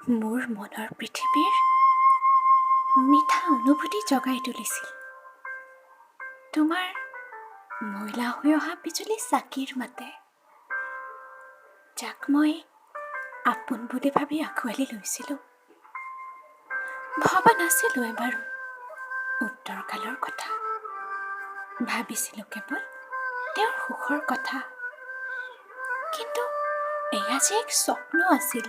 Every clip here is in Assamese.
মোৰ মনৰ পৃথিৱীৰ মিঠা অনুভূতি জগাই তুলিছিল তোমাৰ ময়লা হৈ অহা বিজুলী চাকিৰ মাতে, যাক মই আপোন বুলি ভাবি আঁকোৱালি লৈছিলোঁ। ভবা নাছিলোঁ এবাৰো উত্তৰ কালৰ কথা, ভাবিছিলোঁ কেৱল তেওঁৰ সুখৰ কথা। কিন্তু এয়া যে এক স্বপ্ন আছিল।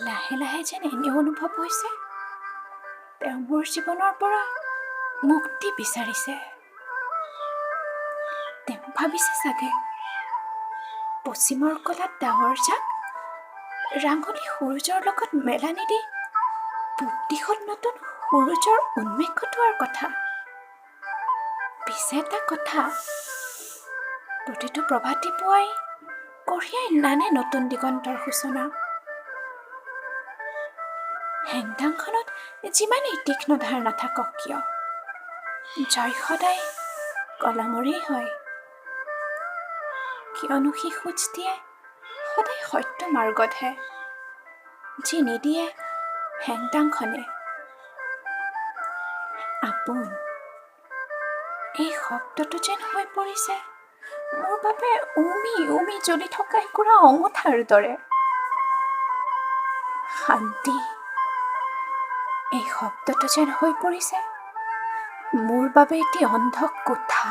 লাহে লাহে যেন এনে অনুভৱ হৈছে, তেওঁ মোৰ জীৱনৰ পৰা মুক্তি বিচাৰিছে। তেওঁ ভাবিছে চাগে, পশ্চিমৰ কলাত ডাৱৰ জাক ৰাঙলী সূৰুযৰ লগত মেলা নিদি পূব দিশত নতুন সূৰুযৰ উন্মেষ ঘটোৱাৰ কথা। পিছে এটা কথা, প্ৰতিটো প্ৰভাতী পুৱাই কঢ়িয়াই নানে নতুন দিগন্তৰ সূচনা। হেংদাংখনত যিমানেই তীক্ষ্ণ ধাৰ নাথাকক কিয়, জয় সদায় কলমৰেই হয়, কিয়নো সি খোজ দিয়ে সদায় সত্য মাৰ্গতহে, যি নিদিয়ে হেংদাংখনে। আপোন এই শব্দটো যেন হৈ পৰিছে মোৰ বাবে উমি উমি জ্বলি থকা একুৰা অঙঠাৰ দৰে। শান্তি এই শব্দটো যেন হৈ পৰিছে মোৰ বাবে এটি অন্ধ কোঠা।